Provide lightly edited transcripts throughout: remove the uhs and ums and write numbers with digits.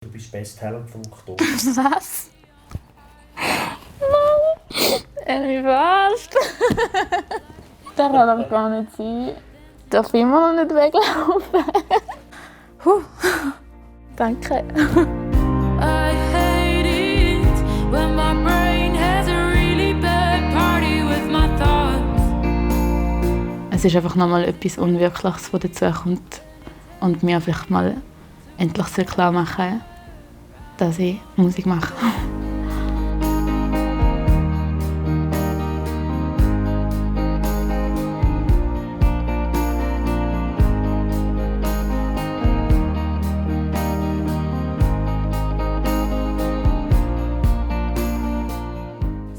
Du bist Best Talent vom Oktober. Was? Nein! Wie verarscht? Das kann doch gar nicht sein. Darf ich immer noch nicht weglaufen? Danke. I hate it when my brain has a really bad party with my thoughts. Es ist einfach nochmal etwas Unwirkliches, das dazu kommt und mir vielleicht mal endlich klar machen, dass ich Musik mache.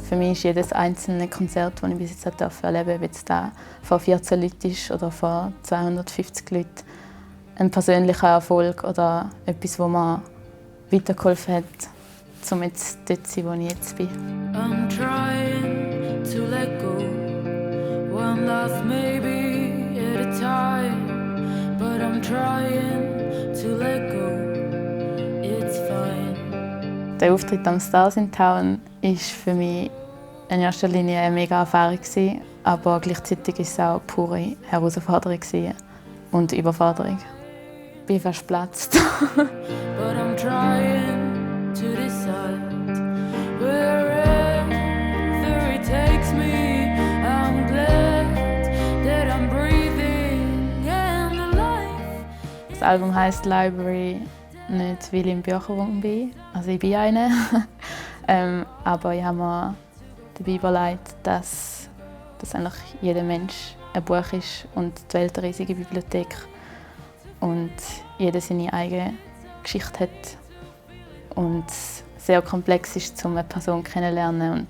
Für mich ist jedes einzelne Konzert, das ich bis jetzt erleben durfte, ob jetzt das vor 14 Leuten ist oder vor 250 Leuten, ein persönlicher Erfolg oder etwas, das mir weitergeholfen hat, um jetzt dort zu sein, wo ich jetzt bin. I'm trying to let go, one last maybe at a time. But I'm trying to let go, it's fine. Der Auftritt am Stars in Town war für mich in erster Linie eine mega Erfahrung, aber gleichzeitig war es auch pure Herausforderung und Überforderung. Ich bin fast geplatzt. But I'm trying to decide wherever it takes me. I'm glad that I'm breathing and alive. Das Album heisst Library, nicht weil ich im Bücherwurm bin. Also ich bin eine. Aber ich habe mir dabei überlegt, dass eigentlich jeder Mensch ein Buch ist und die Welt eine riesige Bibliothek. Und jeder seine eigene Geschichte hat. Und sehr komplex ist, um eine Person kennenzulernen. Und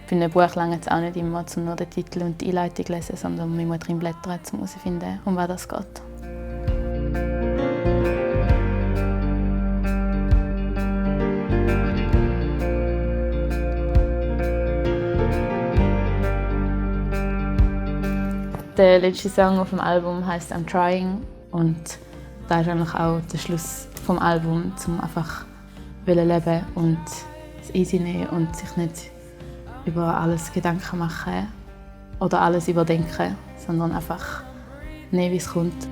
bei einem Buch reicht es auch nicht immer, um nur den Titel und die Einleitung zu lesen, sondern man muss drin blättern, um herauszufinden, um was es geht. Der letzte Song auf dem Album heisst «I'm Trying» und das ist eigentlich auch der Schluss vom Album, um einfach leben und es easy nehmen und sich nicht über alles Gedanken machen oder alles überdenken, sondern einfach nehmen, wie es kommt.